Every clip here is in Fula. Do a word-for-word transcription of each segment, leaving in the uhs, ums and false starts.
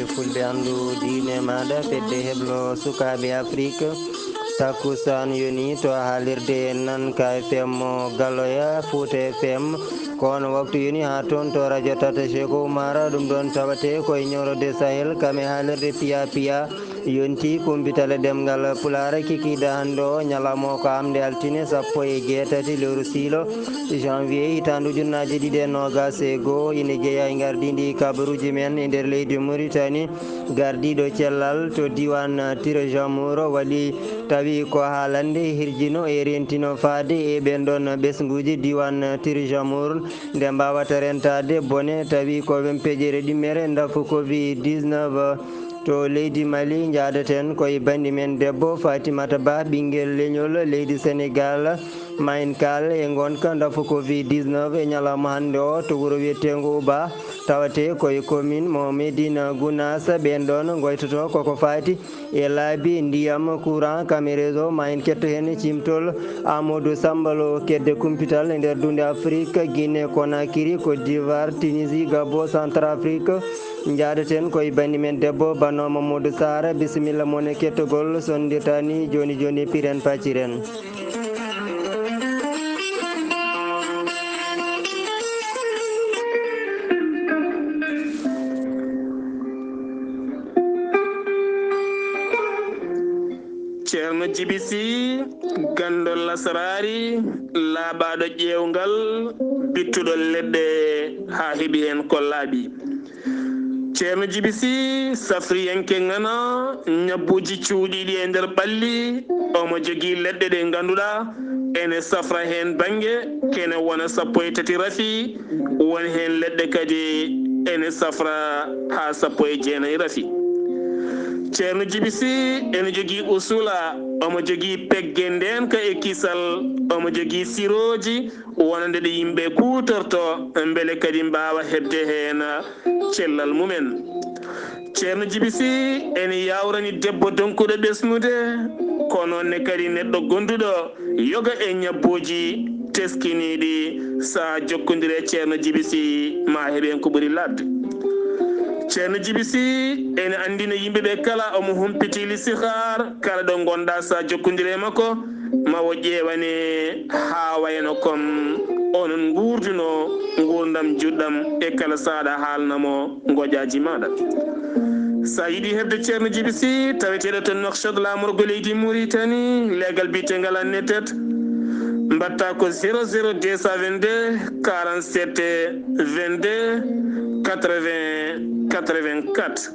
Fulɓe anndu diine maaɗa, fedde heblo sukaaɓe Afrik. Takkusaan yoni to haalirde Nanka F M mo Galoya, Fuuta F M. Ko on waktu yoni haa toon to radio Tata Cheikhou Oumar, ɗum ɗoon tawate ko e Nioro de Sahel, kam e haalirde Piya Piya. Yonti kumpital e ɗemngal Pulaar, kikiiɗe hannde o, ñalawma o ko aamde altine sappo e jeetati lewru siilo, janvier, hitaande ujunnaaje ɗiɗi e noogaas e goo, ine jeyaa e ngardiindi kabaruuji men e nder leydi Mauritanie. Gardiiɗo cellal to diiwaan Tirejamour waɗi tawi ko haalande hirjino e rentino faade e ɓeen ɗoon ɓesnguuji diiwaan Tirejamour, nde mbaawata rentaade bone tawi ko wen peƴere ɗimmere ndafu covid dix-neuf. To leydi Mali, njaadaten ko e banndi men debbo Fatimata Ba, ɓinngel leñol leydi Senegal, Mayen Kal, e ngonka ndafu covid dix-neuf e ñalawma hannde o to wuro wiyeteengo Uba, tawate ko e commune mo Médina Gounass. Ɓeen ɗoon ngoytoto koko faati e laabi, ndiyam, courant, kam e réseau. Ma en ketto heen cimtol Amadou Samba Lo, kedde kumpital e nder duunde Afrique, Guinée Conakry, Côte d'Ivoire, Tunisie, Gabon, Centrafrique. Njaadaten ko e banndi men debbo Bano Mamadou Sarr. Bisimilla mon e kettogol, so on ndirtaani jooni jooni, piren paciren. Ceerno Jibi Si, ganndo lasraari, laaɓaaɗo ƴeewngal, bittuɗo leɗɗe haa heɓi heen ko laaɓi. Ceerno Jibi Si, safriyanke ŋana, ñabbuuji cuuɗiiɗi e nder ɓalli, omo jogii leɗɗe ɗe ngannduɗaa ene safra heen bannge, kene wona sappo e tati rafi, won heen leɗɗe kadi ene safra haa sappo e jeenayi rafi. Ceerno Jibi Si ene jogii usula, omo jogii pegge ndeenka e kisal, omo jogii sirooji, wonande ɗe yimɓe kuutorto, mbele kadi mbaawa heɓde heen cellal mumen. Ceerno Jibi Si ene yaawrani debbo donkuɗo ɓesnude, ko noon ne kadi neɗɗo gonduɗo yoga e ñabbuuji teskiniiɗi. Sa jokkondire Ceerno Jibi Si, ma heɓen ko ɓuri laaɓde. Ceerno Jibi Si ene anndina yimɓe ɓe kala omo humpiti listixaar, kala ɗo ngonɗa sa jokkondire e makko, ma o ƴeewane haa wayno comme onon nguurduno nguurndam juɗɗam e kala saaɗa haalna mo ngoƴaaji maaɗa. Sa yiɗi heɓde Ceerno Jibi Si, taweteeɗo to Nouakchott, laamorgo leydi Mauritanie, leegal biyeteegal Annetet, mbaɗta ko zéro zéro deux cent vingt-deux quarante-sept vingt-deux quatre-vingts quatre-vingt-quatre.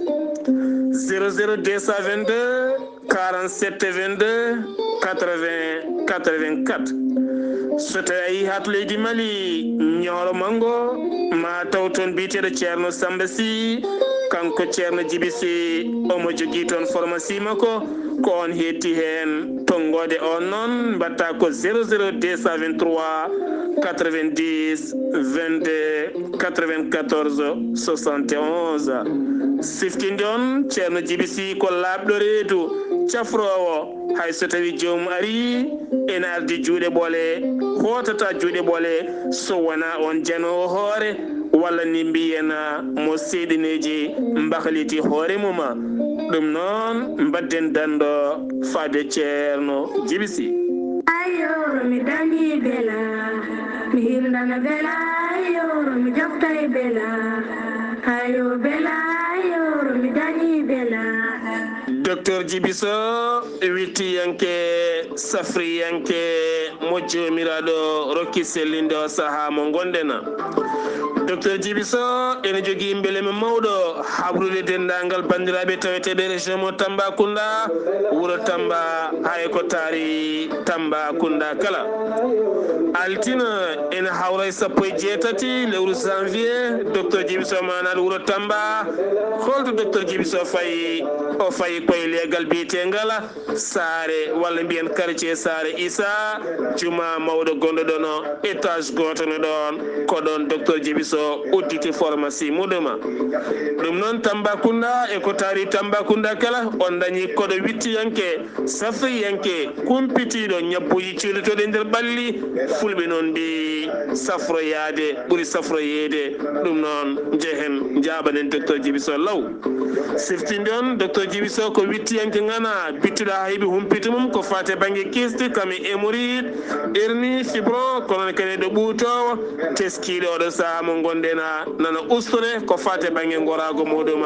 Zéro zéro deux cent vingt-deux quarante-sept vingt-deux quatre-vingts quatre-vingt-quatre. So tawi a yii haa to leydi Mali, Ñooro Manngo, ma taw toon biyeteeɗo Ceerno Samba Si, kanko Ceerno Jibi Si, omo jogii toon pharmacie makko, ko on heetti heen. Tonngoode on noon, mbaɗta ko zéro zéro deux cent vingt-trois quatre-vingt-dix vingt-deux quatre-vingt-quatorze soixante et onze. Siftinde on, Ceerno Jibi Si ko laaɓɗo reedu, cafroowo, hay so tawi joomum arii, ene ardi juuɗe ɓole, hootata juuɗe ɓole, so wonaa on janoowo hoore, walla ni mbiyen mo seyɗineeji mbahliti hoore mum. Ɗum noon, mbadden danndo faade Ceerno Jibi Si. Ayo, mi dañi bela, mi hildana bela, ayo, mi joftay bela. Ayo, bela, ayo, mi dañi bela. Docteur Jibi So, wittiyanke, safriyanke, mo Joomiraaɗo rokki sellinde o sahaa mo ngonɗen. Docteur Jibi So ene jogii mbelema mawɗo habrude denndaangal banndiraaɓe taweteeɓe région mo Tambacounda, wuro Tamba, hay ko taari Tambacounda kala. Altine ene hawra e sappo e jeetati lewru janvier, Docteur Jibi So maanaɗo wuro Tamba. Holto Docteur Jibi So fayi? O fayi koye leegal biyeteengal Saare, walla mbiyen quartier Saare Issa, juma mawɗo gonɗo ɗono, étage gooto no ɗoon, ko ɗoon Docteur Jibi Jibiso udditi pharmacie muɗuma. Ɗum noon, Tambacounda e ko taari Tambacounda kala, on dañi koɗo wittiyanke, safriyanke, kumpitiiɗo ñabbuuji ceeɗutooɗi e nder ɓalli. Fulɓe noon mbiyi, safroyaade ɓuri safroyeede. Ɗum noon, njehen njaaɓanen docteur Jibiso law. Siftinde on, docteur Jibiso ko wittiyanke ŋana, bittuɗo haa heɓi humpito mum ko faati e bannge kyste, kam e hémorroïde, hernie, fibrome, ko noon kadi ɗo ɓuutoowo, teskiiɗo oɗo sahaa mo ngonɗen, nana ustore ko faati e bannge ngoraago muɗum.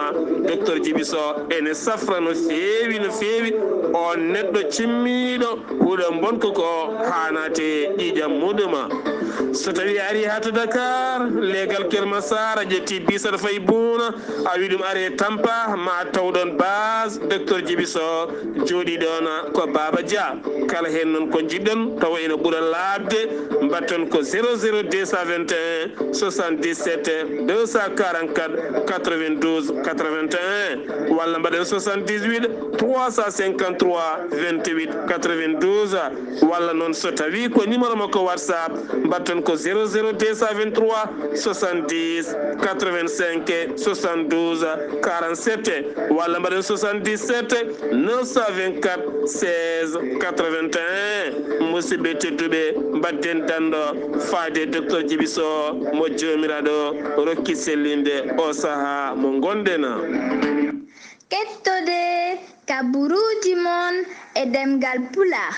Docteur Jibiso ene safra no feewi, no feewi. On neɗɗo cimmiiɗo huɗo mbonko ko haanate ƴiiƴam muɗum. So tawi a ari haa to Dakar, leegal Kermassar, a ƴetti bis aɗa fayi Buuna, a wi ɗum are Tampa, ma taw ɗon base docteur Jibiso jooɗi ɗon ko Baba Dia. Kala heen noon ko njiɗɗon tawa ina ɓura laaɓde, mbatton ko zéro zéro deux cent vingt et un soixante-dix-sept deux cent quarante-quatre quatre-vingt-douze quatre-vingt-un, walla mbaɗen soixante-dix-huit trois cent cinquante-trois vingt-huit quatre-vingt-douze, walla noon so tawi ko numéro makko WhatsApp, mbatton ko zéro zéro deux cent vingt-trois soixante-dix quatre-vingt-cinq soixante-douze quarante-sept, walla mbaɗen soixante-dix-sept neuf cent vingt-quatre seize quatre-vingt-un. Musidɓe tedduɓe, mbaɗden danɗo faade docteur Jibiso mo Joomiraaɗo rokki sellinde o sahaa mo ngonɗen. Kettode kaburuuji mon e ɗemngal Pulaar,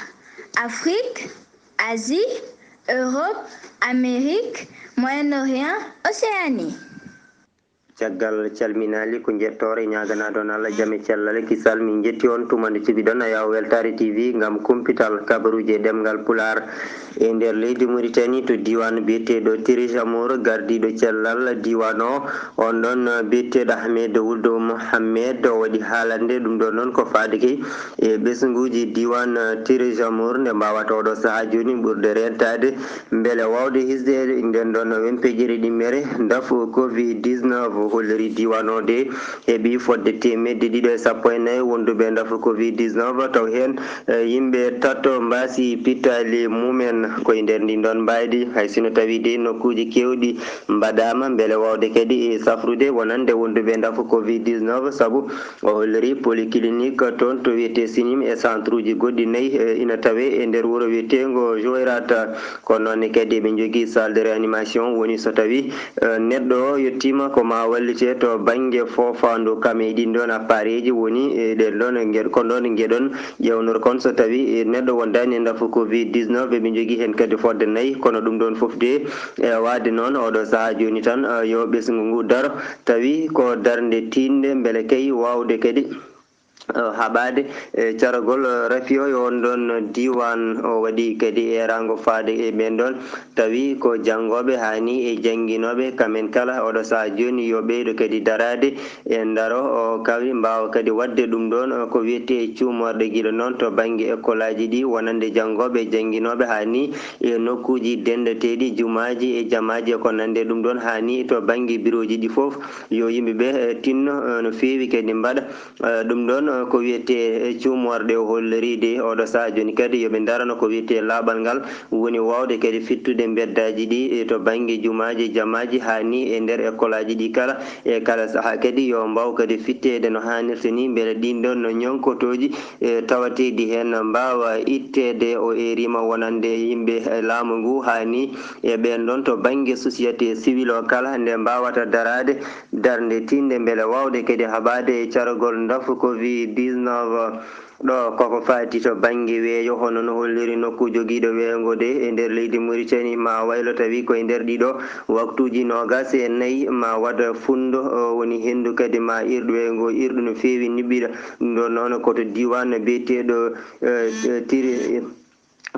Afrik, Asie, Europe, Amérique, Moyen-Orient, Océanie. Caggal calminaali ko njettoore, ñaaganaade on Allah jam e cellal e kisal. Min njetti on tuma nde keɓiɗon Ayaw Weltaare T V ngam kumpital kabaruuji e ɗemngal Pulaar. E nder leydi Mauritanie, to diiwaan biyeteeɗo Tiris Amour, gardiiɗo cellal diiwaan o, on ɗon biyeteeɗo Ahmed Wuldo Mohammed, o waɗi haalande ɗum ɗon noon ko faadeke e ɓesnguuji diiwaan Tiris Amour, nde mbaawata oɗo sahaa jooni ɓurde reentaade mbele waawde hisde nden ɗon wempejere ɗimmere ndafu covid dix-neuf. Holliri diiwaan o de heɓi fodde teemedde ɗiɗo e sappo e nayi wonduɓe ndafu covid dix-neuf, taw heen, eh, yimɓe tato mbaasi pittaali mumen. Ko e nder ndin ɗon mbaydi, hay sino tawi de nokkuuji keewɗi mbaɗaama mbele waawde kadi, eh, safrude wonande wonduɓe ndafu covid dix-neuf, sabu o holliri polyclinique toon to wiyetee Sinim e centre uji goɗɗi nayi, eh, ina tawee e nder wuro wiyeteengo Joyrata. Kono noon ne kadi eɓe njogii salle de réanimation, woni so tawi, eh, neɗɗo o yettiima ko ma wallite to bannge foofaandu, kam e ɗin ɗon appareil ji woni, eh, ɗen ɗon nge-, ko ɗon ngeɗon ƴeewnor kon so tawi, eh, neɗɗo wondaani e ndafu covid dix-neuf, eɓe njogii heen kadi fodde nayi, kono ɗum ɗon fof de, eh, waade noon oɗo sahaa jooni tan, eh, yo ɓesngu ngu daro, tawi ko darnde tiiɗnde, mbele kay waawde kadi, eh, haɓaade, eh, caragol, eh, rafi o e on ɗon diiwaan. O waɗi kadi eeraango faade e ɓeen ɗon, tawi ko janngooɓe haa ni e jannginooɓe, kamen kala oɗo sahaa jooni yo ɓeydo kadi daraade e ndaro o, kawi mbaawa kadi waɗde ɗum ɗon, eh, ko wiyetee cuumorɗe, gila noon to bannge ekkolaaji ɗi wonande janngooɓe e jannginooɓe haa ni e nokkuuji denndateeɗi, jumaaji e jamaaji e ko nanndi e ɗum ɗon, haa ni to bannge birooji ɗi fof, yo yimɓe ɓe, eh, tinno, eh, no feewi kadi mbaɗa. Eh, ɗum ɗon, eh, ko wiyetee, eh, cuumorɗe o holliriide oɗo sahaa jooni kadi yo ɓe ndarano ko wiyetee laaɓal ngal, woni waawde kadi fittude mbeddaaji ɗi, eh, to bannge jumaaji, jamaaji, haa ni e nder ekkolaaji ɗi kala, e kala sahaa kadi yo mbaaw kadi fitteede no haanirta ni, mbele ɗiin ɗon no ñonkotooji, eh, tawateeɗi heen mbaawa itteede. O eeriima wonande yimɓe, eh, laamu ngu haa ni e ɓeen ɗon to bannge société civile o kala nde mbaawata daraade darnde tiiɗnde mbele waawde kadi haɓaade e caragol ndafu covid dix-neuf. Ɗo koko faati to bannge weeyo, hono no holliri nokku jogiiɗo weeyo ngo de e nder leydi Mauritanie, ma waylo tawi ko e nder ɗiɗo waktuuji noogas e nayi ma waɗ funndo, o woni henndu kadi ma irɗu weeyo ngo, irɗu no feewi niɓɓiɗa. Ɗum ɗo noon ko to diiwaan biyeteeɗo, eh, eh, Tiri,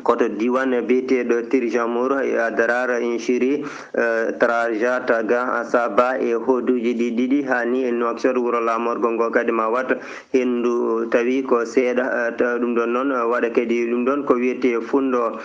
ko to diiwaan biyeteeɗo Tirijamour, e Adrar Inchiri, eh, Trajata ga Asaba e hoduuji ɗi ɗiɗi, haa ni e Nouakchott, wuro laamorgo ngo kadi ma waɗ henndu tawi ko seeɗa, eh, ta-, ɗum ɗon noon, eh, waɗa kadi ɗum ɗon ko wiyetee funndo.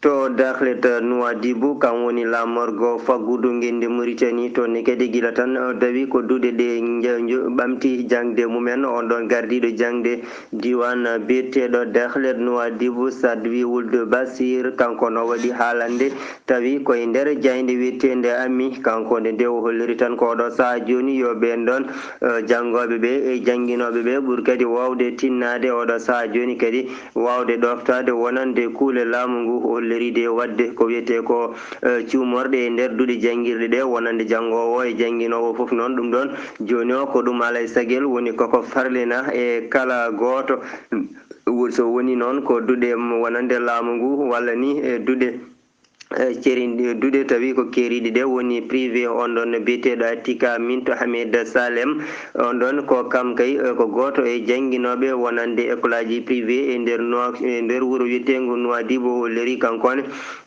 To Dakhlet Nouadhibou, kam woni laamorgo faggudu ngenndi Mauritanie, toon ne kadi gila tan, eh, tawi ko duɗe ɗe nja-, njo-, ɓamti jaŋde mumen. On ɗoon gardiiɗo jaŋde diiwaan biyeteeɗo Dakhlet Nouadhibou, Sadwi Wuld Basir, kanko no waɗi haalande, tawi ko e nder jaaynde wiyeteende Ami, kanko nde nde o holliri tan ko oɗo sahaa jooni yo ɓeen ɗoon, eh, janngooɓe ɓe e jannginooɓe ɓe ɓur kadi waawde tinnaade oɗo sahaa jooni kadi waawde ɗooftaade wonande kuule laamu ngu, holliriide waɗde ko wiyetee ko, eh, cuumorɗe e nder duɗe janngirɗe ɗe, wonande janngoowo e jannginoowo fof noon. Ɗum ɗoon, jooni o, ko ɗum alaa e sagel woni koko farlina e kala gooto. Wo-, so woni noon ko duɗe wonande laamu ngu walla ni e duɗe, eh, ceri-, duɗe tawi ko keeriiɗe ɗe woni privé, on ɗoon no biyeteeɗo Atika Minto Hamed Salem. On ɗoon ko kam kay, eh, ko gooto e jannginooɓe wonande école aji privé e nder Nouak-, e nder wuro wiyeteengo Nouadhibou, o holliri kanko ne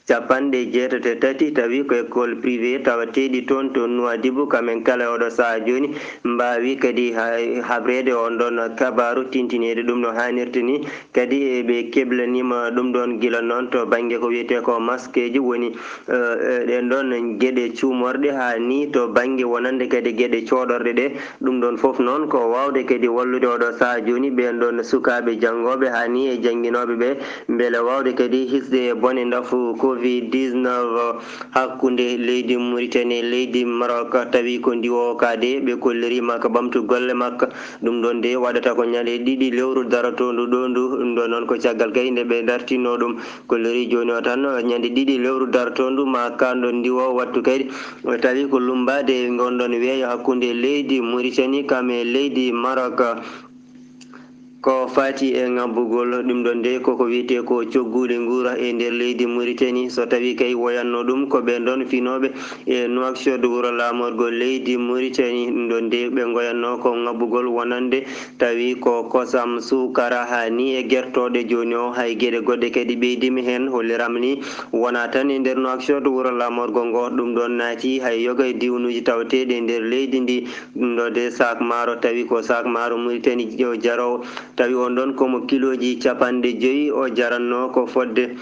capanɗe jeetati e tati, tawi ko école privé tawateeɗi toon to Nouadhibou. Kamen kala oɗo sahaa jooni mbaawi kadi ha-, habreede on ɗoon kabaaru, tintineede ɗum no haanirta ni. Kadi, e, ɓe keblaniima ɗum ɗoon gila noon to bannge ko wiyetee ko maskeeji woni, eh, eh, ɗeen ɗoon geɗe cuumorɗe haa ni to bannge wonande kadi geɗe cooɗorɗe ɗe. Ɗum ɗoon fof noon ko waawde kadi wallude oɗo sahaa jooni ɓeen ɗoon sukaaɓe janngooɓe haa ni e jannginooɓe ɓe, mbele waawde kadi hisde e bone ndafu covid dix-neuf hakkunde leydi Mauritanie e leydi Maroc, tawi ko ndiwoowo ka de ɓe kolliriima ko ɓamtu golle makko. Ɗum ɗoon de waɗata ko ñande ɗiɗi lewru darotoondu ɗo ndu. Ɗum ɗo noon ko caggal kay nde ɓe dartinoo ɗum. Kolliri jooni o tan, ñande ɗiɗi lewru darotoondu ma kaanɗo ndiwo wattu kadi. Tawi ko lummbaade e ngon ɗoon weeyo hakkunde leydi Mauritanie kam e leydi Maroc. Ko faati e ŋabbugol ɗum ɗoon de, koko wiyetee ko cogguuli nguura e nder leydi Mauritanie. So tawi kay woyatnoo ɗum, ko ɓeen ɗoon finooɓe e Nouakchott, wuro laamorgo leydi Mauritanie. Ɗum ɗoon de, ɓe ngoyatnoo ko ŋabbugol wonande tawi ko kosam, suukara, haa ni e gertooɗe. Jooni o, hay geɗe goɗɗe kadi ɓeydiima heen. Holliraama ni, wonaa tan e nder Nouakchott, wuro laamorgo ngo, ɗum ɗoon naati hay yoga e diwnuuji tawateeɗi e nder leydi ndi. Ɗum ɗo de saak maaro, tawi ko saak maaro Mauritanie o jaroowo, tawi on ɗoon ko mo kilooji capanɗe joyi o jarannoo, ko fodde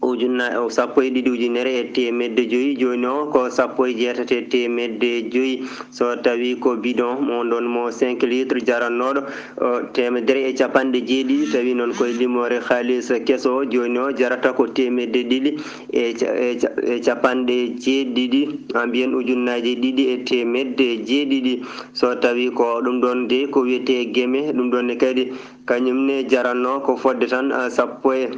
ujunna-, o sappo e ɗiɗi ujunere e teemedde joyi. Jooni o ko sappo e jeetati e teemedde joyi. So tawi ko bidon mo on ɗoon mo cinq litres jarannooɗo, o, teemedere e capanɗe jeeɗiɗi, tawi noon koye limoore haalis keso o, jooni o jarata ko teemedde ɗiɗi e ca-, e ca-, e capanɗe jeeɗiɗi, a mbiyen ujunnaaje ɗiɗi e teemedde jeeɗiɗi. So tawi ko ɗum ɗoon de ko wiyetee geme, ɗum ɗoon ne kadi kañum ne jarannoo ko fodde tan, a, sappo e,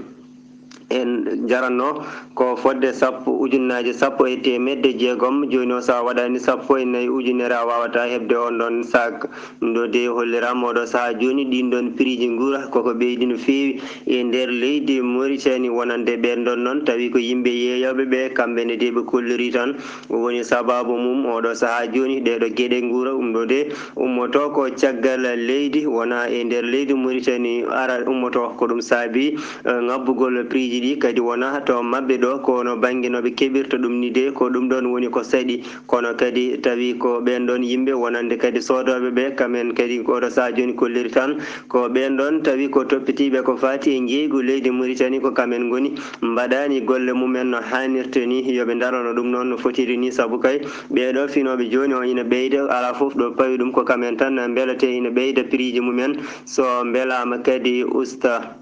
en jarannoo ko fodde sappo, ujunnaaje sappo e teemedde jeegom. Jooni o, so a waɗaani sappo e nayi ujunere, a waawataa heɓde on ɗoon saak. Ɗum ɗo de holliraama oɗo sahaa jooni ɗiin ɗoon prix ji nguura koko ɓeydi no feewi e nder leydi Mauritanie, wonande ɓeen ɗoon noon tawi ko yimɓe yeeyooɓe ɓe, kamɓe ne de ɓe kolliri tan. O woni sabaabu mum oɗo sahaa jooni ɗee ɗo geɗe nguura. Ɗum ɗo de ummotoo ko caggal leydi, wonaa e nder leydi Mauritanie ara ummotoo. Ko ɗum saabi, eh, ŋabbugol prix ji ɗi kadi wonaa to maɓɓe ɗo, kono bannge no ɓe keɓirta ɗum ni de, ko ɗum ɗoon woni ko saɗi. Kono kadi tawi ko ɓeen ɗoon yimɓe wonande kadi soodooɓe ɓe, kamen kadi ko oɗo sahaa jooni kolliri tan ko ɓeen ɗoon tawi ko toppitiiɓe ko faati e njeeygu leydi Mauritanie, ko kamen ngoni mbaɗaani golle mumen no haanirta ni, yo ɓe ndarano ɗum noon no fotiri ni, sabu kay ɓee ɗo finooɓe jooni o ina ɓeyda, alaa fof ɗo pawi ɗum ko kamen tan mbelete ina ɓeyda prix ji mumen, so mbelaama kadi usta.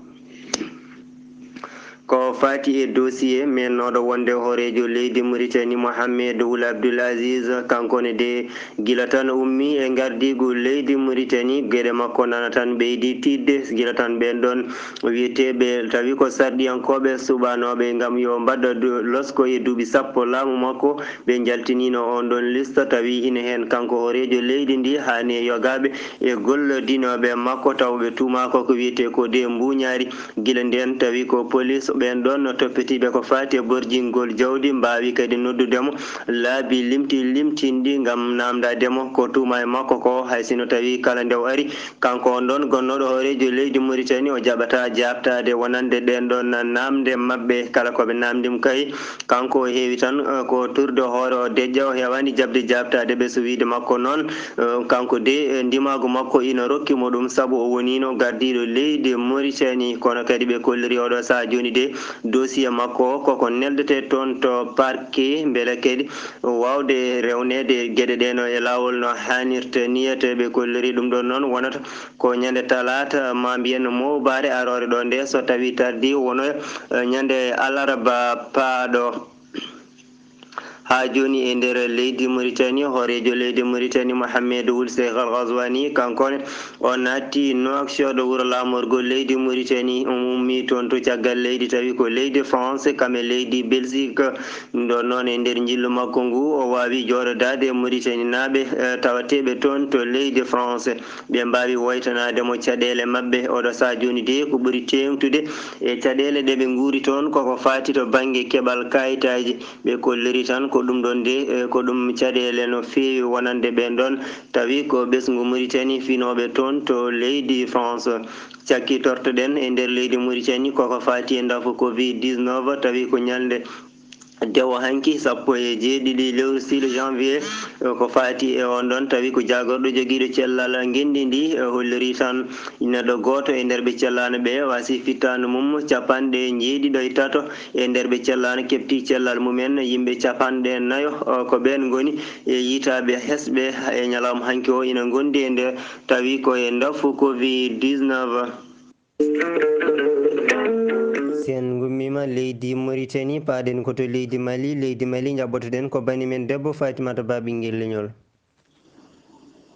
Ko faati e dossier meennooɗo wonde hooreejo leydi Mauritanie, Mohamed Ould Abdel Aziz, kanko ne de gila tan ummi e ngardiigu leydi Mauritanie, geɗe makko nana tan ɓeydi tiiɗde, gila tan ɓeen ɗoon wiyeteeɓe tawi ko sarɗiyankooɓe suɓanooɓe ngam yo mbaɗa du-, losko e duuɓi sappo laamu makko, ɓe njaltiniino on ɗoon lista, tawi ina heen kanko hooreejo leydi ndi haani e yogaaɓe e gollodinooɓe makko, taw ɓe tuumaaka ko wiyetee ko de mbuuñaari. Gila ndeen tawi ko police ɓeen ɗoon no toppitiiɓe ko faati e borjingol jawdi, mbaawi kadi noddude mo laabi limti-, limtinɗi ngam naamndaade mo ko tuuma e makko ko, hay sino tawi kala nde o ari, kanko on ɗoon gonnooɗo hooreejo leydi Mauritanie, o jaɓataa jaabtaade wonande ɗeen ɗoon naamnde maɓɓe. Kala ko ɓe naamndi mo kay, kanko o heewi tan, eh, ko turde hoore o deƴƴa, o heewaani jaɓde jaabtaade ɓe. So wiyde makko noon, eh, kanko de, eh, ndimaagu makko ina rokki mo ɗum, sabu o woniino gardiiɗo leydi Mauritanie. Kono kadi ɓe kolliri oɗo sahaa jooni de, Dossier makko o koko neldete toon to parquet, mbele kadi waawde rewneede geɗe ɗe no e laawol no haanirta ni. Ete ɓe kolliri ɗum ɗon noon wonata ko ñande talaata, ma mbiyen mowbaare aroore ɗo nde, so tawi tardi wono, eh, ñande alarba paaɗo. Haa jooni e nder leydi Mauritanie, hooreejo leydi Mauritanie Mohamed Wul Cheikh Al Ghazouani, kanko ne o naatti Nouakchott, wuro laamorgo leydi Mauritanie, o ummi toon to caggal leydi, tawi ko leydi France, kam e leydi Belgique. Ɗum ɗon noon e nder njillu makko ngu, o waawi jooɗodaade e Mauritanie naaɓe, eh, tawateeɓe toon to leydi France. Ɓe mbaawi woytanaade mo caɗeele maɓɓe. Oɗo sahaa jooni de ko ɓuri teeŋtude e caɗeele ɗe ɓe nguuri toon koko faati to bannge keɓal kaayitaaji. Ɓe kolliri tan ko ɗum ɗon de, eh, ko ɗum caɗeele no feewi wonande ɓeen ɗon, tawi ko ɓesngu Mauritanie finooɓe toon to leydi France. Cakkitortoɗen e nder leydi Mauritanie koko faati e ndafu covid dix-neuf, tawi ko ñalnde dewo hanki sappo e jeeɗiɗi lewru six janvier, eh, ko faati e on ɗon, tawi ko jaagorɗo jogiiɗo cellal ngenndi ndi, eh, holliri tan neɗɗo gooto e nder ɓe cellaano ɓe waasi fittaandu mum, capanɗe njeeɗiɗo e tato e nder ɓe cellaano keɓti cellal mumen, yimɓe capanɗe nayo, eh, ko ɓeen ngoni e yitaaɓe hesɓe e ñalawma hanki o ina ngondi e nder, tawi ko e ndafu covid dix-neuf. Si en ngummiima leydi Mauritanie, paaɗen ko to leydi Mali. Leydi Mali njaɓɓotoɗen ko bani men debbo Fatimata Ba ɓinngel leñol.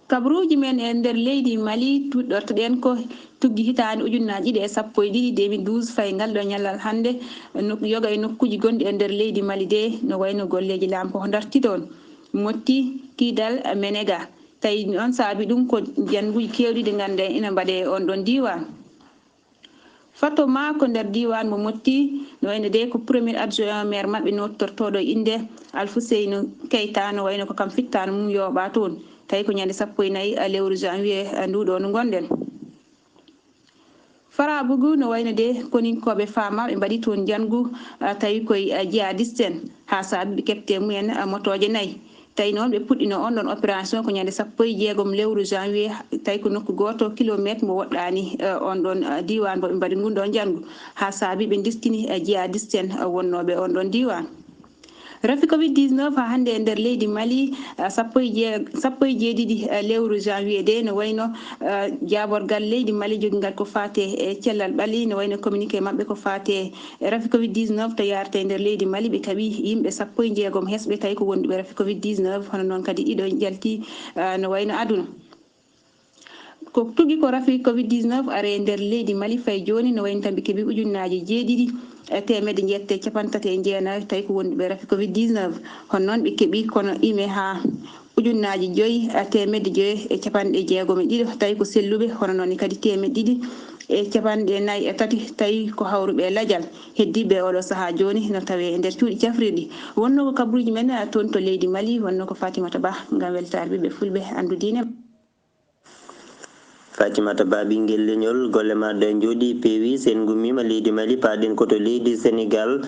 Kabaruuji men e nder leydi Mali tuɗɗortoɗen ko tuggi hitaande ujunnaaji ɗiɗi e sappo e ɗiɗi, deux mille douze, fayi ngal ɗo ñallal hannde, nok-, yoga e nokkuuji gonɗi e nder leydi Mali de, no wayno golleeji laamu koko ndarti toon. Motti, Kidal, Menega. Tawi noon saabi ɗum ko jannguuji keewɗi ɗi ngannduɗen ina mbaɗe e on ɗon diiwaan. Fatoma ko nder diiwaan mo Motti, no wayno de ko premier adjoint maire maɓɓe nodtortooɗo innde Alfuseynu Keyta, no wayno ko kam fittaandu mum yooɓaa toon. Tawi ko ñande sappo e nayi lewru janvier ndu ɗo no ngonɗen. Farabugu no wayno de koninkooɓe faamaaɓe mbaɗi toon njanngu, ah, tawi koye, ah, jihadiste en, haa saabi ɓe keɓte mumen, ah, motooje nayi. Tawi noon ɓe puɗɗino on ɗon opération ko ñande sappo e jeegom lewru janvier, tawi ko nokku gooto kilomeetre mo woɗɗaani, eh, on ɗon, eh, diiwaan mo ɓe mbaɗi ngun ɗon njanngu, haa saabi ɓe ndistini, eh, jihadiste en, eh, wonnooɓe on ɗon diiwaan. Rafi covid dix-neuf haa hannde e nder leydi Mali, eh, sappo e jee-, sappo e jeeɗiɗi, eh, lewru janvier de, no wayno, eh, jaaborgal leydi Mali jogingal ko faate e cellal ɓalli, no wayno communiqué maɓɓe ko faate e rafi covid dix-neuf to yaarta e nder leydi Mali, ɓe kaɓi yimɓe sappo e jeegom hesɓe tawi ko wonduɓe rafi covid dix-neuf, hono noon kadi ɗiɗo njalti, ah, no wayno aduna. Ko tuggi ko rafi covid dix-neuf are e nder leydi Mali fayi jooni, no wayno tan ɓe keɓi ujunnaaji jeeɗiɗi, eh, teemedde jeetati e capanɗe tati e jeenayo tawi ko wonduɓe rafi covid dix-neuf. Hono noon ɓe keɓi kono ime haa ujunnaaji joyi, eh, teemedde joyi e capanɗe jeegom e ɗiɗo tawi ko selluɓe, hono noon kadi teemedde ɗiɗi e capanɗe nayi e tati tawi ko hawruɓe lajal. Heddiiɓe oɗo sahaa jooni no tawee e nder cuuɗi cafrirɗi. Wonnoo ko kabaruuji men, eh, toon to leydi Mali, wonnoo ko Fatimata Ba ngam weltaare ɓiɓɓe fulɓe anndude ine. Fatimata Ba ɓinngel leñol, golle ma ɗe njooɗi peewi. Sen ngummiima leydi Mali, paaɗen ko to leydi Senegal.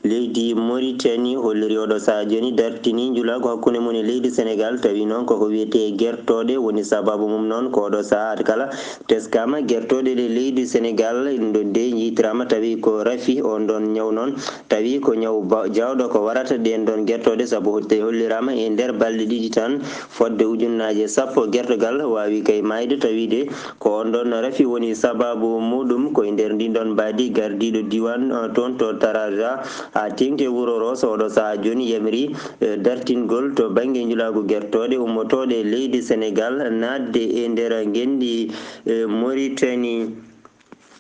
Leydi Mauritanie holliri oɗo sahaa jooni dartini njulaagu hakkunde mum e leydi Senegal, tawi noon koko wiyetee gertooɗe woni sababu mum noon ko oɗo sahaa kala teskaama gertooɗe ɗe leydi Senegal ɗo nde njiytiraama tawi ko rafi on ɗon ñaw noon, tawi ko ñaw ba-, jawɗo ko warata ɗen ɗon gertooɗe, sabu te holliraama e nder balɗe ɗiɗi tan fodde ujunnaaje sappo gertogal waawi kay maayde, tawiide ko on ɗon rafi woni sababu muɗum. Ko e nder ndin ɗon mbaadi gardiiɗo diiwaan, eh, toon to Taraja, haa teeŋti e wuro Roso, oɗo sahaa jooni yamiri, eh, dartingol to bannge njulaagu gertooɗe ummotooɗe leydi Senegal naatde e nder ngenndi, eh, Mauritanie.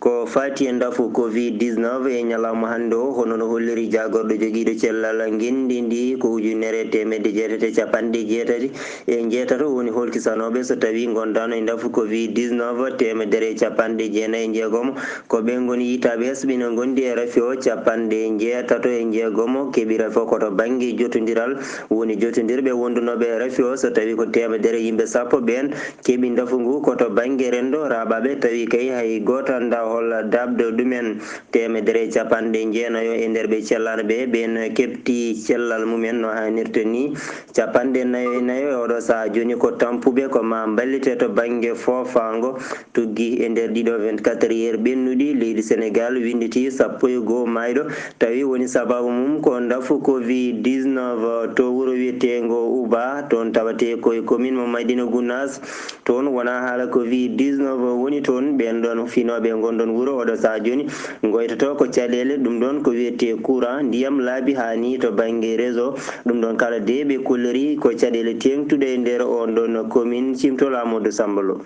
Ko faati e ndafu covid dix-neuf e ñalawma hannde o, hono no holliri jaagorɗo jogiiɗo cellal ngenndi ndi, ko ujunere e teemedde jeetati e capanɗe jeetati e njeetato woni holkisanooɓe so tawii ngondaano e ndafu covid dix-neuf, teemedere e capanɗe jeenayi e njeegomo ko ɓe ngoni yitaaɓe hesɓe ina ngondi e rafi o, capanɗe njeetato e njeegomo keɓi rafi o ko to bannge jotondiral, woni jotondirɓe wondunooɓe e rafi o, so tawii ko teemedere yimɓe sappo ɓeen keɓi ndafu ngu ko to bannge renndo raaɓaaɓe, tawi kay hay gooto anndaa Hol daabdo ɗumen teemedere e capanɗe jeenayo e nder ɓe cellal ɓe, ɓen keɓti cellal mumen no haanirta ni. Capanɗe nayo e nayo e oɗo sahaa jooni ko tampuɓe ko ma mballite to bannge foofaango. Tuggi e nder ɗiɗo vingt-quatre heures ɓennuɗi, leydi Senegal winnditi sappo e goo maayɗo, tawi woni sababu mum ko ndafu covid dix-neuf to wuro wiyeteengo Uba, toon tawatee ko e commune mo Madina Gounass. Toon wonaa haala covid dix-neuf woni toon, ɓeen ɗoon finooɓe ngon ɗoon wuro oɗo sahaa jooni ngoytoto ko caɗeele, ɗum ɗoon ko wiyetee courant, ndiyam, laabi haa ni to bannge réseau. Ɗum ɗoon kala de ɓe kolliri ko caɗeele teeŋtuɗe e nder oon ɗoon commune. Cimtol Amadou Samba Lo.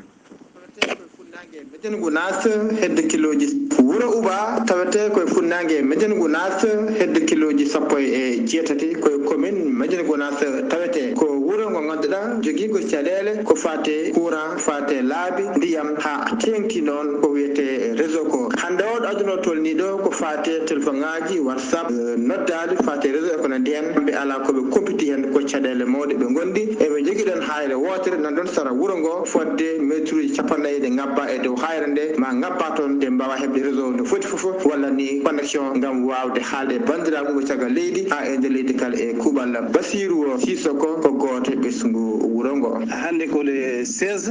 Funnaange Médina Gounass hedde kilooji. Wuro Uba tawetee ko e funnaange Médina Gounass hedde kilooji sappo e jeetati, ko e commune Médina Gounass tawetee. Ko wuro ngo ngannduɗaa jogii ko caɗeele ko faate courant, faate laabi, ndiyam, haa teeŋti noon ko wiyetee réseau ko. Hannde o aduna o tolnii ɗo ko faate téléphone ŋaaji, WhatsApp, eh, noddaali, faate réseau e ko nanndi heen. Ɓe alaa ko ɓe kumpiti heen, ko caɗeele mawɗe ɓe ngondi. Eɓe njogii ɗoon haayre wootere nan ɗoon sara wuro ngo, fodde mètre uji cappanɗe nayi ɗe ngabba e dow haayre nde, ma ngabba toon, ɗe mbaawa heɓde réseau no foti fof, walla ni connexion, ngam waawde haalde e banndiraaɓe mum caggal leydi, haa e nder leydi kala e kuuɓal. Basiiru o Sisoko ko gooto e ɓesngu wuro ngo. Hannde ko le seize,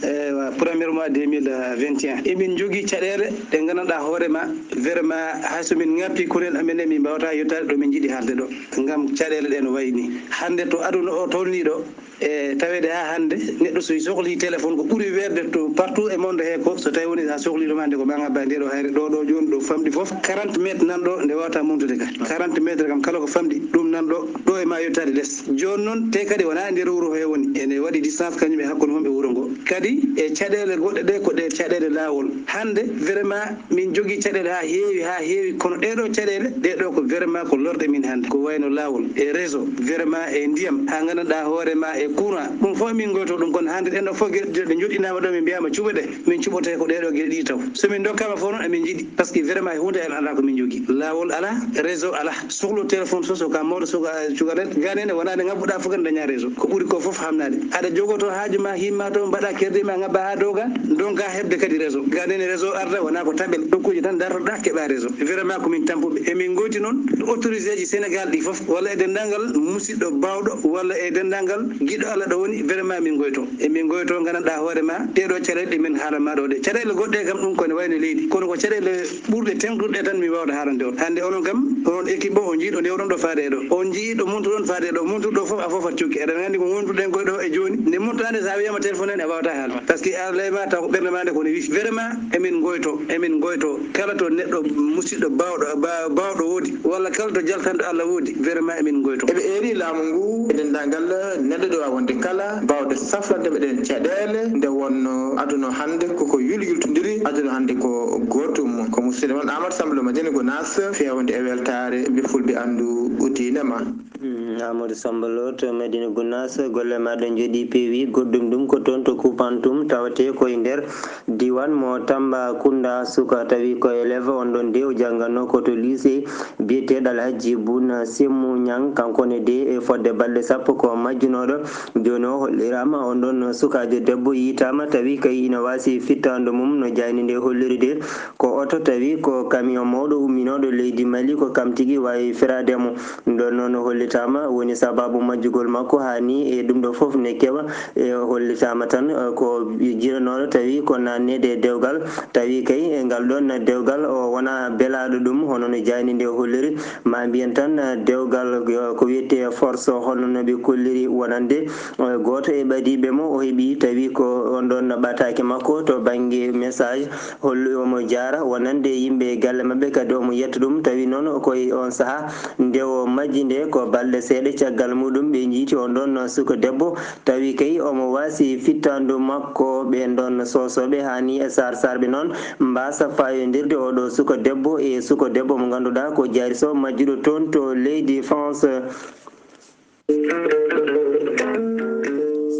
eh, premier mois deux mille vingt et un. Emin njogii caɗeele ɗe nganndanɗaa hoore ma, vraiment, hay so min ŋappii kunnel amen, min mbaawata yettaade ɗo min njiɗi haalde ɗo, ngam caɗeele ɗe no wayi ni. Hannde to aduna o tolnii ɗo, e taweede haa hannde, neɗɗo so sohlii téléphone, ko ɓuri weerde to partout e monde he ko, so tawi woni a sohlii ɗum hannde ko ma ngabba nde ɗo hayre ɗo, ɗo jooni ɗo famɗi fof, quarante mètres nan ɗo nde wawata montude ka. Quarante mètres kam kala ko famɗi, ɗum nan ɗo, ɗo e ma yettaade les. Jooni noon, te kadi wonaa e nder wuro he woni, ene waɗi distance kañum e hakkunde mum e wuro ngo. Kadi e caɗeele goɗɗe ɗe, ko ɗe caɗeele laawol. Hannde, vraiment, min njogii caɗeele haa heewi, haa heewi, kono ɗee ɗoo caɗeele, ɗee ɗoo ko vraiment ko lorɗe min hannde. Ko wayno laawol, e réseau, vraiment e ndiyam, haa nganndanɗaa hoore ma e courant. Ɗum fof min ngoyto ɗum, kono hannde ɗeen ɗoo fof geɗe ɗe njoɗɗinaama ɗo, min mbiyaama cuɓe ɗe, min cuɓoto ko ɗee ɗoo geɗe ɗiɗi taw. So min ndokkaama fof noon, emin njiɗi, parce que vraiment e huunde en alaa ko min njogii. Laawol alaa, réseau alaa, sohlo téléphone so, so ka mawɗo, so ka cukalel, gane ne wonaa nde ngabbuɗaa fof kadi dañaa réseau. Ko ɓuri ko fof hamnaade. Aɗa jogoto haaju ma, himma to, mbaɗa crédit ma, ngabba haa dow ga, ndonka heɓde kadi réseau. Gane ne réseau arda wonaa ko tabel. Nokkuuji tan dartoɗaa keɓa réseau. Vraiment ko min tampuɓe. Emin ngoyti noon autorité ji Sénégal ɗi fof, walla e denndaangal musidɗo baawɗo, walla e denndaangal giɗo Allah ɗo woni, vraiment min ngoyto. Emin ngoyto, nganndanɗaa hoore ma, ɗee ɗoo caɗeele ɗe min haalan ma ɗo ɗe. Caɗeele goɗɗe kam ɗum ko ne wayno leydi. Kono ko caɗeele ɓurɗe teeŋtude tan mi waawde haalande on. Hannde onon kam, onon équipe o, on njiiɗo ndewɗon ɗo faade e ɗo. On njii ɗo montuɗon faade e ɗo. Montuɗo ɗo fof a foofat cukki. Eɗen nganndi ko ngontuɗen koye ɗo e jooni. Nde montuɗaa nde, so a wiyama téléphone en, a waawata haalde. Parce que a leyma taw ko ɓernde ma nde ko ne wifi. Vraiment, emin ngoyto, emin ngoyto. Kala to neɗɗo musidɗo baawɗo, ba-, baawɗo woodi, walla kala to jaltanɗo Allah woodi, vraiment emin ngoyto. Eɓe eeri laamu ngu e denndaangal neɗɗo ɗo waawde kala, baawde saflande ɓe ɗeen caɗeele, nde wonno aduna hannde koko yul-, yultondiri, aduna hannde ko gootum. Ko musidɗo mon Amadou Samba Lo Madina Gounass, feewde e weltaare ɓe fulɓe anndu diine ma. Mm, Amadou Samba Lo to Madina Gounass, golle ma ɗo njooɗi peewi. Goɗɗum ɗum ko toon to Koupantoum, tawetee ko e nder diiwaan mo Tambacounda. Suka tawi ko élève on ɗon de, o jannganno ko to lycée biyeteeɗo Alhaji Bouna Sémou Niang, kanko ne de e fodde balɗe sappo ko majjunooɗo. Jooni o holliraama, on ɗon sukaajo debbo yiytaama, tawi kay ina waasi fittaandu mum, no jaaynde nde holliri de. Ko oto tawi ko camion mawɗo umminooɗo leydi Mali, ko kam tigi waawi firaade mo. Ɗon noon hollitaama woni sababu majjugol makko, haa ni e ɗum ɗo fof ne keɓa. E hollitaama tan, eh, ko jiranooɗo tawi ko naatneede e dewgal, tawi kay e ngal ɗoon dewgal o wonaa belaaɗo ɗum, hono no jaaynde nde holliri. Ma mbiyen tan, eh, dewgal, eh, ko wiyetee force, hono no ɓe kolliri wonande, eh, gooto e ɓadiiɓe mo o heɓi, tawi ko on ɗoon ɓataake makko to bannge message, holli omo jaara wonande yimɓe e galle maɓɓe, kadi omo yetta ɗum. Tawi noon ko e on sahaa nde o majji nde, ko balɗe seeɗa caggal muɗum ɓe njiiti on ɗoon suka debbo, tawi kay omo waasi fittaandu makko. Ɓeen ɗoon soosooɓe haa ni e saar-saarɓe noon mbaasa fayondirde oɗo suka debbo e suka debbo mo ngannduɗaa ko Diary Sow, majjuɗo toon to leydi France.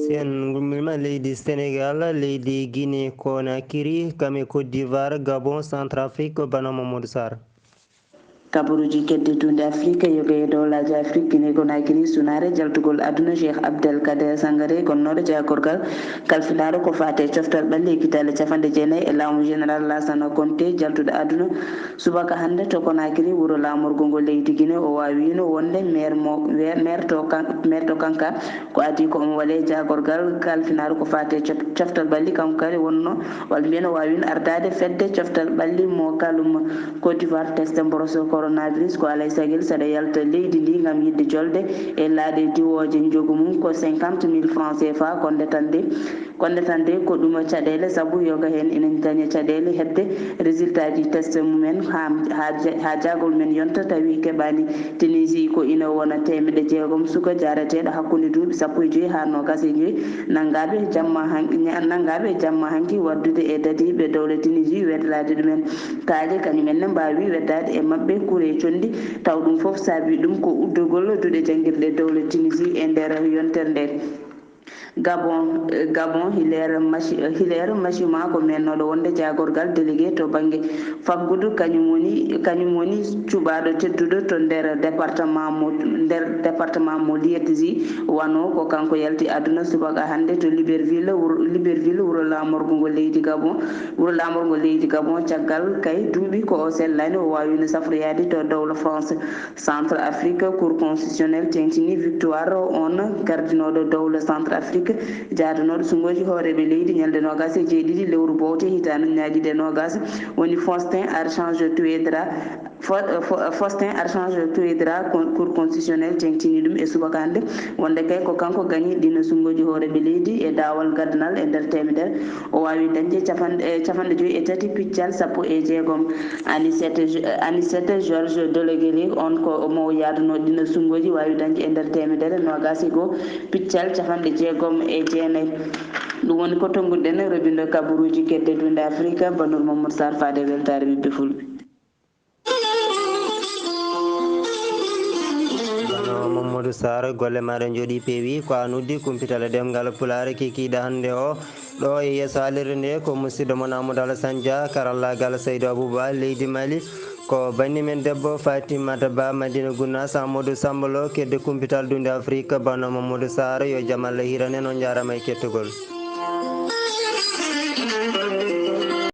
Si en ngummiima leydi Senegal, leydi Guinée Conakry, kam e Côte d'Ivoire, Gabon, Centrafrique, bana Mamadou Sarr. Kabaruuji kedde duunde Afrik, yoga e dowlaaji Afrik, Guinée Conakry, sunaare jaltugol aduna Cheikh Abdel Kader Sangare, gonnooɗo jaagorgal kalfinaaɗo ko faati e coftal ɓalli e kitaale capanɗe jeenayi e laamu Général Lassana Conté, jaltuɗo aduna subaka hannde to Conakry, wuro laamorgo ngo leydi Guinée. O waawiino wonde maire mo, we-, maire to kan-, maire to Kanka. Ko adii ko omo waɗee jaagorgal kalfinaaɗo ko faati e cof-, coftal ɓalli, kanko kadi wonno, walla mbiyen o waawiino ardaade fedde coftal ɓalli mo Kaloum Côte d'Ivoire. Test mboros coronavirus ko alaa e sagel saɗa yalta leydi ndi ngam yiɗde jolde e laaɗe diwooje. Njogu mum ko cinquante mille francs C F A, ko ndetande, ko ndetande ko ɗum caɗeele, sabu yoga heen ina daña caɗeele heɓde résultat ji test mumen haa, haa ja-, haa jaagol men yonta, tawi keɓaani. Tunisie ko ina wona teemedde jeegom suka jaareteeɗo hakkunde duuɓi sappo e joy haa noogaas e joy, nanngaaɓe jamma han-, nya-, nanngaaɓe jamma hanki waddude e dadiiɓe dowla Tunisie weddalaade ɗumen kaaƴe, kañum en ne mbaawi weddaade e maɓɓe kure conndi, taw ɗum fof saabii ɗum ko uddogol duɗe janngirɗe dowla Tunisie e nder yontere nde. Gabon, eh, Gabon, Hilaire Machi-, eh, Hilaire Machima ko meennooɗo wonde jaagorgal délégué to bannge faggudu, kañum woni, kañum woni cuɓaaɗo tedduɗo to nder département mo, nder département mo Liétzi, wano ko kanko yalti aduna subaka hannde to Libreville, wuro, Libreville, wuro laamorgo ngo leydi Gabon, wuro laamorgo leydi Gabon, caggal kay duuɓi ko o sellani, o waawino safroyaade to dowla France. Centre Afrique, Cour constitutionnelle teŋtini victoire on gardinooɗo dowla Centre Afrique, jaadanooɗo suŋngooji hooreeɓe leydi ñalnde noogaas e jeeɗiɗi lewru bowte hitaande ujunnaaji ɗiɗi e noogaas, woni Faustin Archange Touadéra, Fo-, Fo-, Faustin Archange Touadéra, con-, Cour constitutionnelle teŋtini ɗum e subaka hannde, wonde kay ko kanko gañi ɗiin suŋngooji hooreeɓe leydi e daawal gaddanal e nder teemedere. O waawi dañde capanɗe, eh, capanɗe joy e tati piccal sappo e jeegom. Anicet, Anicet Georges Deleguéri, on ko mo yaaduno ɗiin suŋngooji, waawi dañde e nder teemedere noogaas e goo piccal capanɗe jeegom e jeenayi. Ɗum woni ko tonnguɗen robindo kabaruuji kedde duunde Afrika, Banur Mamadou Sarr, faade weltaare ɓiɓɓe fulɓe. Kono Mamadou Sarr, golle maaɗa njooɗii peewi. Ko an uddi kumpital e ɗemngal Pulaar kikiiɗe hannde o. Ɗo e yeeso haalirde nde ko musidɗo mon Amadou Alassane Dia, karallaagal Saydou Abouba, leydi Mali. Ko banndi men debbo Fatimata Ba, Madina Gounass, Amadou Samba Lo, kedde kumpital duunde Afrique, Banno Mamadou Sarr, yo jam Allah hiran en, on njaaraama e kettugol.